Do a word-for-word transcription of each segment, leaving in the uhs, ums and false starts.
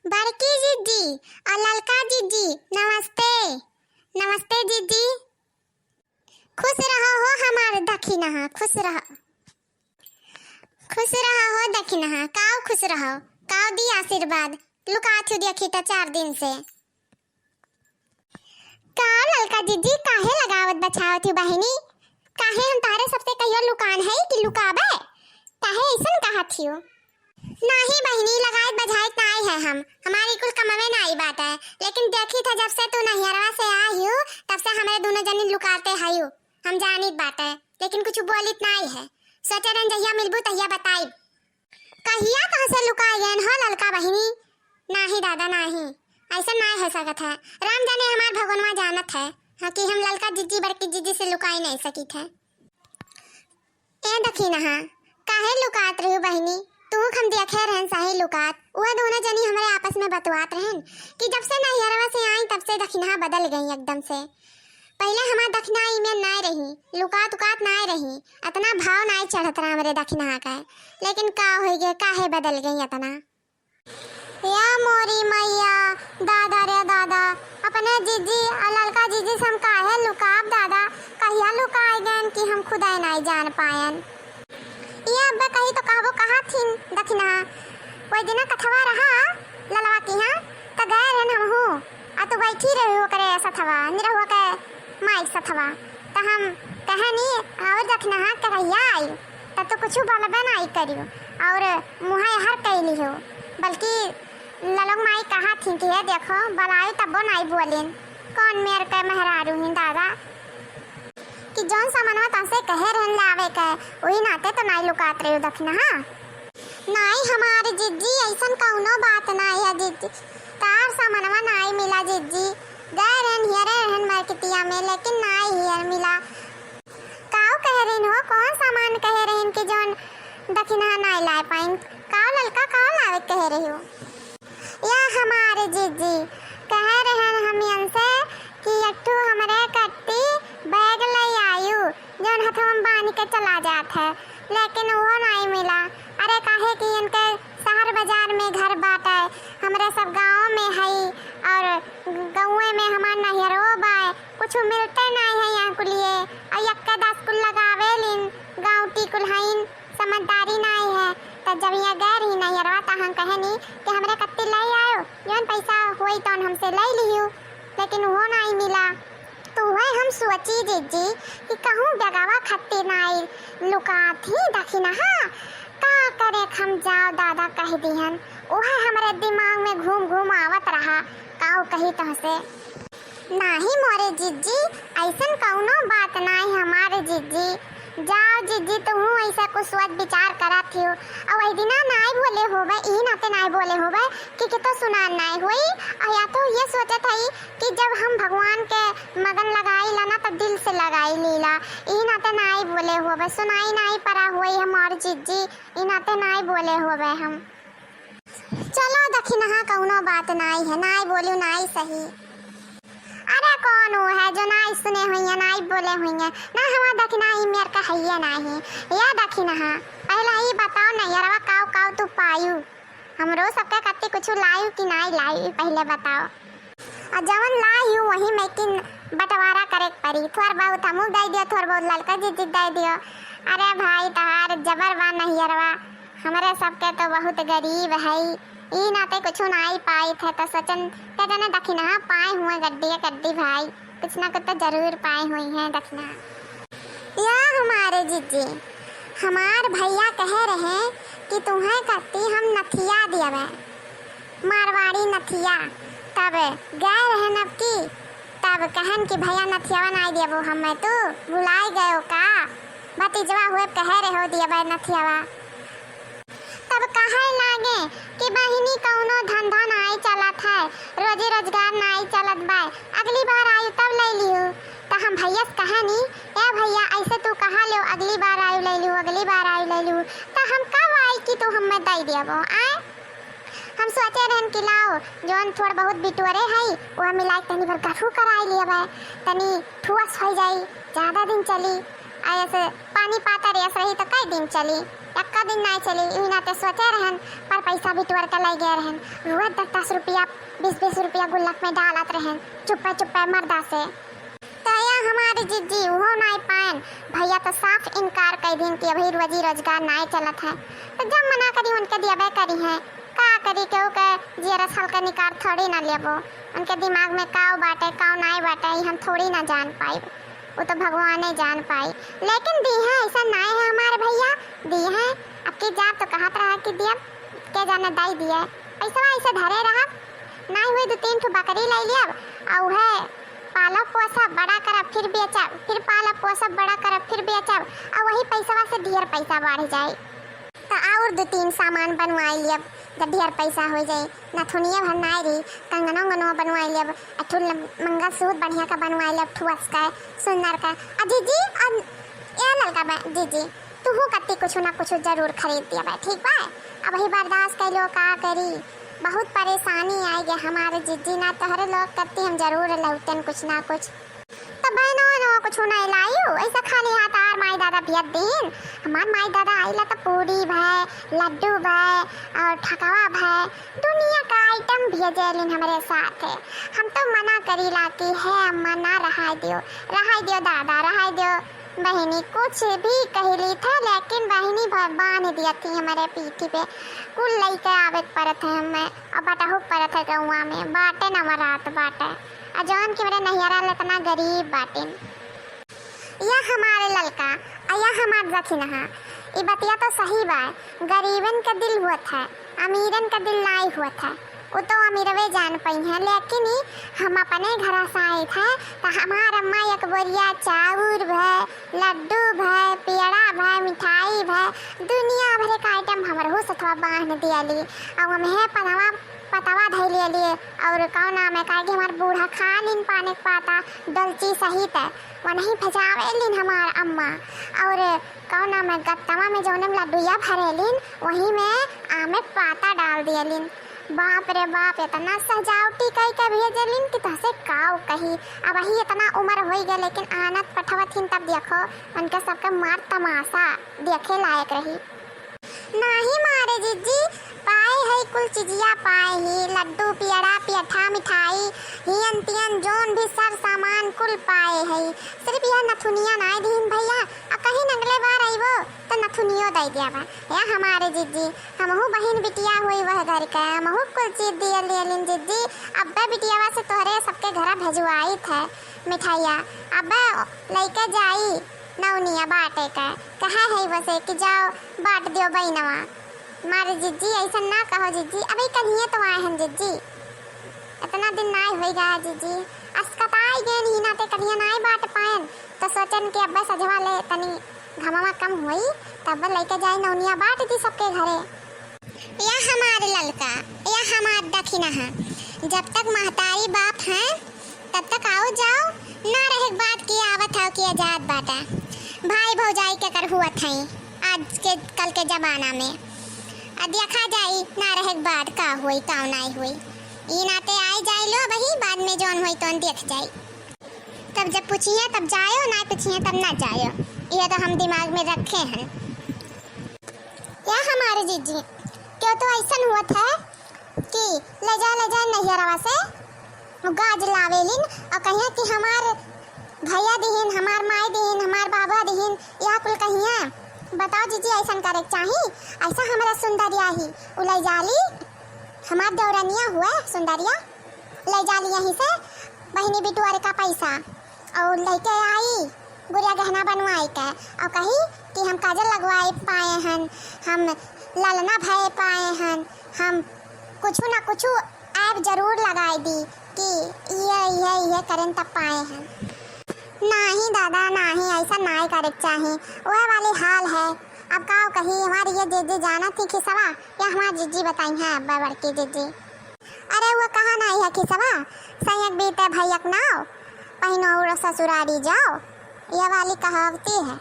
बड़की जिज्जी और ललका जिज्जी, नमस्ते। नमस्ते जिज्जी। खुश रहो हो हमार दखिनहा, खुश रहो। खुश रहो हो दखिनहा, काव खुश रहो, काव दी आशीर्वाद, लुकात हूँ देखी त चार दिन से। का ललका जिज्जी, काहे लगावत बछावत हूँ बहिनी? काहे हम तहरे सबसे कहियो लुकान है कि लुकाबे? काहे ऐसन कहत हूँ? नाही बहिनी, लगाइत बझाइत नाई है हम, हमारी कुल कमवे नाई बाटे। लेकिन देखी था जब से तू नैहरवा से आई हूँ, तब से हमरे दोनों जनी लुकाते हयू, हम जानित बाटे, लेकिन कुछ बोलित नाई है। सोचे रहन जहिया मिलबू तहिया बताइब। कहिया कहाँ से लुकाए गए हो ललका बहिनी? नाही दादा नाही, ऐसा नाई हो सकत है। राम जाने हमार भगवानवा जानत है, हाँ, कि हम ललका जिज्जी बड़की जिज्जी से लुकाई नहीं सकित है। ए दखिनहा, काहे लुकात रहू बहिनी? तू हम देखे रहन सही लुकात। उहे दोनों जनी हमरे आपस में बतुआत रहन कि जब से नैहरवा से आई तब से दखिनहा बदल गई एकदम से। पहिले हमार दखिनहा ई में नाय रही, लुकात उकात नाय रही, अतना भाव नाय चढ़त रहा हमरे दखिनहा का। लेकिन का होई गे, काहे बदल गई अतना? या मोरी मैया, दादा रे दादा, अपने जिज्जी और ललका जिज्जी से हम काहे लुकाब दादा? कहिया लुकाए गएन कि हम खुदे नाई जान पाएन। ये अब्बे कही तो कहबो कहा थीन दखिनहा, कोई दिना कथवा रहा ललवा की हाँ, त गए रहन हमहू, आ तू बैठी रही ओकरे सथवा, निरहुआ के माई सथवा। त हम कहनी, और दखिनहा के कहिया आई? त तू कुछ बोलबे नाई करियो और मुँह हर कैली हो, बल्कि ललक माई कहा थी कि हे देखो, बलाई तब्बो नाई बोलिन। कौन मेर के मेहरारू ही दादा, कि जौन सामानवा तहसे कहे रहन लावे के, वही नाते तो नाई लुकात रही दखिनहा। नाई हमार जिज्जी, ऐसन कौनो बात नाई है जिज्जी, तार सामानवा नाई मिला जिज्जी। गए रहन हियरे रहन मार्केटिया में, लेकिन नाई हियर मिला। काऊ कहे रहन हो, कौन सामान कहे रहन कि जौन दखिनहा नाई लाए पाइन? काऊ ललका, काऊ लावे कहे रही हो? या हमारे जिज्जी, कहे रहन हमियन से कि एक ठो हमरे कत्ती बैग ले आयु, जौन हथवा में बांध के चला जात है, लेकिन वो नाई मिला। अरे काहे कि इनके शहर बाजार में घर बाटे, हमरे सब गाँव में हई और गौवे में हमार नैहरो बा, कुछ मिलते नाई है यहाँ कुलिए। और यक्के दस कुल लगावे लिन, गाँव टी कुल हईन, समझदारी नाई है। त जब यहाँ गए रही नैहरवा त हम कहनी कि हमरे कत्ती ले आयो, जौन पैसा होई तौन हमसे ले लियो, लेकिन वो नाई मिला। तो वह हम सोची जिज्जी कि कहूँ बेगवा खत्ती नाई लुकात ही दखिनहा, का करे हम जाओ दादा कह दिहन, वह हमरे दिमाग में घूम घूम आवत रहा, काऊ कही तहसे। नाही मोरे जिज्जी, ऐसन कौनो बात नाही हमारे जिज्जी। जाओ जिज्जी, तुहूँ ऐसा कुछ सोच विचार करत हियो। और वही दिना नाई बोले होबे, ई नाते नाई बोले होबे कि कितो सुनान नाई होई। और या तो ये सोचत हई कि जब हम भगवान के मगन लगाई ला ना, तो दिल से लगाई लीला। ई नाते नाई बोले होबे, सुनाई नाई परा होई हमार जिज्जी, ई नाते नाई बोले होबे हम। चलो दखिनहा, कौनो बात नाई है, नाई बोलू नाई सही। अरे कौन वो है जो नाई सुने हुई है, नाई बोले हुई है? ना हमार दखिनहा ई मेर का हइये नाई है। या दखिनहा, पहले ई बताओ नैहरवा काऊ काऊ तू पायू? हमरो सबके कत्ती कुछ लायू कि नाई लायू, ई पहले बताओ। और जवन लायू वही में किन बंटवारा करे के परी, थोड़ बहुत हमू दे दियो, थोड़ बहुत ललका जिज्जी दे दियो। अरे भाई तहार जबर बा नैहरवा, हमरे सबके तो बहुत गरीब हई, ई नाते कुछ नाई पाइत है, तो सोचन के जने दखिनहा पाए हुए गड्डी गड्डी भाई, कुछ ना कुछ तो जरूर पाए हुई हैं दखिनहा। या हमारे जिज्जी, हमार भैया कहे रहे कि तुम्हें कत्ती हम नथिया दियावे, मारवाड़ी नथिया, तब गए रहन अब की, तब कहन कि भैया नथियावा नाई देबो हमें, तू भुलाई गयो का? भतीजवा हुए कहे रहे हो दियावे नथियावा। तब कहे लागे कि बहिनी कौनो धंधा नाई चलत है, रोजी रोजगार नाई चलत बा, अगली बार आयु तब ले लियो। त हम भैया से कहनी, ए भैया ऐसे तू कहा लियो, अगली बार आयु ले लियो, अगली बार आयु ले लियो। त हम कब आई कि तू हमें दे दियाबो, आए? हम सोचे रहन कि लाओ, जौन थोड़ बहुत बिटोरे हई, वह मिला के तनी भर गठू कराई लियाबे, तनी ठुअस हो जाई, ज्यादा दिन चली। आ ऐसे पानी पातर ऐसे रही तो कई दिन चली? एक दिन नाई चली, इही नाते सोचे रहन, पर पैसा बिटोर के लै गए रहन। रोज दस दस रुपया, बीस बीस रुपया गुल्लक में डालत रहन, चुप्पे चुप्पे मर्दा से। तो या हमारी जिज्जी उहो नाई पाएन। भैया तो साफ इनकार कइ दिन कि अभी रोजी रोजगार नाई चलत है। तो जब मना करी उनके दियबे करी है। का करी, केहू के जियरा छलके निकार थोड़ी ना लेबो। उनके दिमाग में काव बाटे, काव नाई बाटे, ई हम थोड़ी ना जान पाइब। वो तो भगवाने जान पाई। लेकिन दी है, ऐसा नाई है हमारे भैया, दी है। अब की जाब तो कहत रहा कि दियब, के जाने दाई दिए। पैसवा ऐसे धरे रहब, नाई हुई दो तीन ठो बकरी लै लियब, और है पालब पोसब, बड़ा करब, फिर बेचब, फिर पालब पोसब, बड़ा करब, फिर बेचब, और वही पैसवा से ढेर पैसा बढ़ जाई। त और दो तीन सामान बनवाई लियब, जब ढेर पैसा हो जाई। नथुनिया भर नाई रही, कंगना उंगनवा बनवाई लियब, अ ठुल मंगलसूत्र बढ़िया का बनवाई लियब, ठुअस का, सुंदर का। आ जीजी, आ ए ललका बा-, जीजी, तुहू कत्ती कुछ ना कुछ जरूर खरीद दिया बा, ठीक बा? अब ही बर्दाश्त कर लो, का करी, बहुत परेशानी आई गे हमारे जीजी ना, तोहरे लोग कत्ती हम जरूर लौटन कुछ ना कुछ। तो बहनों, बहनों, कुछ नहीं लायू, ऐसा खाली हाथ आर माई दादा भेज दीन। हमार माई दादा आइला तो पूरी भय, लड्डू भय और ठकवा भय, दुनिया का आइटम भेजे लिन हमरे साथ। हम तो मना करीला कि हे अम्मा ना रहाय दियो, रहाय दियो दादा, रहाय दियो बहिनी, कुछ भी कहली थे, लेकिन बहिनी भय बांध दिया थी हमारे पीठी पे। कुल लइके आवे के परत है हमें, और बटहु के परत है गौवा में, बाटे नवरात बाटे। आ जौन कि मेरे नैहरा ले इतना गरीब बाटिन। या हमारे ललका, आ या हमार दखिनहा। ई बतिया तो सही बा, गरीबन के दिल होत है, अमीरन के दिल नाई होत है। उ तो अमीरवे जान पइहें, लेकिन ई हम अपने घरा से आइत है, त हमार अम्मा एक बोरिया चाउर भय, लड्डू भय, पेड़ा भय, मिठाई भय, दुनिया भरे का आइटम हमरहू सथवा बांध दियाली। और हमें पनवा पतवा धइ लेली और कौन नाम है, काहे कि हमार बूढ़ा खा लिन पाने के पाता, डोलची सहित है, वनही भजावे लिन हमार अम्मा। और कौन नाम है, गत्तवा में जौने में लड्डुया भरे लिन, वही में आमे पाता डाल दिए लिन। बाप रे बाप, इतना सजावटी कई के भेजे लिन कि तहसे काव कही। अब वही इतना उम्र होई गए, लेकिन आनत पठवत हिन, तब देखो उनके सबके मार तमाशा देखे लायक रही। नाही मारे जिज्जी, पाए है कुल चिजिया पाए ही, लड्डू, पियड़ा, पियठा, मिठाई, हियन तियन जौन भी सर सामान कुल पाए है। सिर्फ यह नथुनिया नाई दीन भैया, आ कहीं अगले बार अइबो तो नथुनियो दे दिया बा। या हमारे जिज्जी, हमहू बहिन बिटिया हुई वह घर के, हमहू कुल चीज दिए लिए लिन जिज्जी। अब्बे बिटियावा से तोहरे सबके घरा भेजवाई थे मिठाइया, अब्बे लइके जाई नौनिया बाटे के, कहा है वसे कि जाओ बाट दियो बइनवा। मारे जिज्जी, ऐसन ना कहो जिज्जी, अबे कल्हिए तो आए हैं जिज्जी, इतना दिन नाई होई गया जिज्जी, अस्कताई गए नहीं नाते कल्हिए नाई बाट पाएन, तो सोचन कि अब्बे सजवा ले तनी घमवा कम होई, तब लइके जाई नौनिया बाट दी सबके घरे। या हमार ललका, या हमार दखिनहा, जब तक महतारी बाप हैं, तब तक आओ जाओ, ना रहे के बाद कि आवत हो कि आजाद बाटा। भाई भौजाई के कर हुआ थई, आज के, कल के जमाना में। आ देखा जाई, ना रहे के बाद का होई, का नाई होई। ई नाते आई जाई लो बही, बाद में जौन होई तौन देख जाई। तब जब पूछिए तब जायो, ना पूछिए तब ना जायो। ये तो हम दिमाग में रखे हैं। या हमारे जीजी, क्यों तो ऐसन हुआ था कि ले जा, ले जा नैहरवा से गाज लावेलिन और कहिया कि हमार भैया दिहिन, हमार माई दिहिन, हमार बाबा दिहिन, यह कुल कहिया। बताओ जीजी, ऐसन करे के चाही? ऐसा हमारा सुंदरिया ही उ ले जाली, हमार देवरनिया हुए सुंदरिया, ले जाली यहीं से बहिनी बिटुआरे का पैसा और लेके आई गुड़िया गहना बनवाई के और कही कि हम काजल लगवाए पाए हन, हम ललना भय पाए हन, हम कुछ ना कुछ ऐप जरूर लगाई दी कि ये, ये, ये करें तब पाए हन। नाही दादा, नाही, ऐसा नाही करे के चाही। वह वाली हाल है। अब का कही, हमारी ये जीजी जाना थी खिसवा, या हमार जीजी बताई हैं, अब्बा बड़की जीजी। अरे वो कहा नाही है खिसवा, सैयक बीते भैयक नाव, पहिनो उड़ो ससुरारी जाओ, ये वाली कहावती है।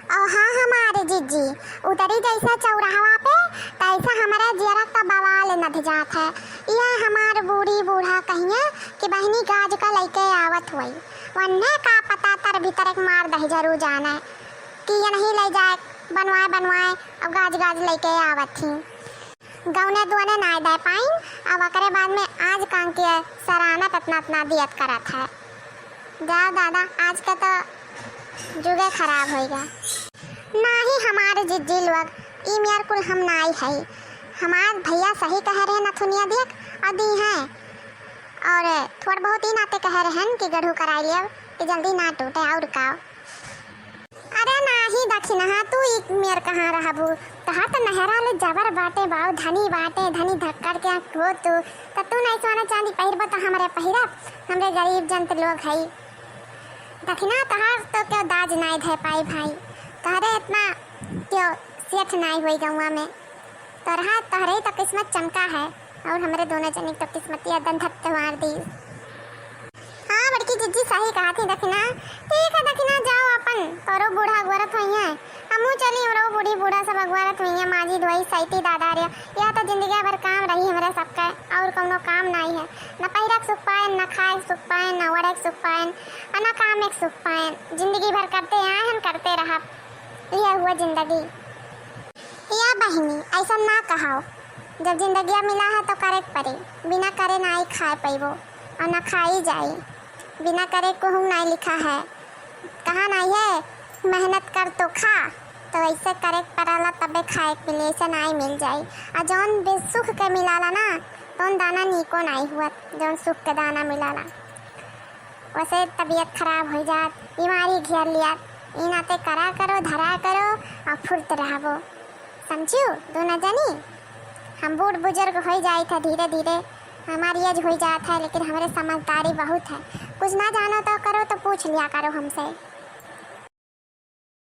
और हाँ हमारे जीजी, उतरी जैसा चौराहवा पे, तैसा हमारे जियरा का बवाल नध जात है। यह हमार बूढ़ी बूढ़ा कहिए कि बहिनी गाज का लइके आवत हुई, वन्ने का पता तर भीतर एक मार दही जरूर जाने कि ये नहीं ले जाए बनवाए बनवाए और गाज गाज लेके आवत थी। गौने दुआने नाय दे पाइन, अब ओकरे बाद में आज कांके सराना ततना तना दियत करत है। जाओ दादा, आज के तो जुगे खराब होइगा। नाही हमारे जिज्जी लोग, ई मेर कुल हम नाई है। हमार भैया सही कहे रहे नथुनिया देख, और दी हैं। और थोड़ बहुत ही नाते कहे रहन कि गढ़ू कराई लियब, कि जल्दी ना टूटे और का। अरे नाही दखिनहा, तू ई मेर कहाँ रहबू? तहार त नहरा ले जबर बाटे बाऊ, धनी बाटे, धनी धक्कड़ के हो तू। त तू नहीं सोना चांदी पहिरबो त हमरे पहिरब, हमरे गरीब जंत लोग हई। दखिनहा तहार तो क्यों दाज नाई धे पाई भाई, तहरे इतना क्यों सेठ नाई होई गौवा में। तोरहा, तोहरे ही तो किस्मत चमका है, और हमरे दोनों जनी तो किस्मतिया दन धत्त मार दी। हाँ, बड़की जिज्जी सही कहा थी दखिना। ठीक है दखिना, जाओ अपन, तोरो बूढ़ा अगुअरत होइहैं, हमहू चली, हमरो बूढ़ी बूढ़ा सब अगुअरत होइहैं, माजी धोई सैती दादा रे। यह तो जिंदगी भर काम रही हमरे सबके, और कौनो काम नाई है। न पहिरा के सुख पाएन, न खाए के सुख पाएन, न ओढ़े के सुख पाएन, और न काम के सुख पाएन। जिंदगी भर करते आए हन, करते रहब। यह हुआ जिंदगी। या बहिनी, ऐसा ना कहाओ। जब जिंदगिया मिला है तो करे के पड़ी। बिना करे ना ही खाए पैबो और ना खाई जाई। बिना करे कोहू ना लिखा है। कहा नाई है, मेहनत कर तो खा। तो ऐसे करे के पड़ाला तबे खाए के मिली, ऐसे नाई मिल जाई। आ जौन बेसुख के मिलाला ना, तौन दाना नीको नाई हुआ, जौन सुख के दाना मिलाला। वैसे तबीयत खराब हो जात, बीमारी घेर लियात। ई नाते करा करो, धरा करो और फुर्त रहबो। समझियो दोनों जनी, हम बूढ़ बुजुर्ग हो जाइत है धीरे धीरे, हमारी एज हो जात है, लेकिन हमरे समझदारी बहुत है। कुछ ना जानो तो करो तो पूछ लिया करो हमसे।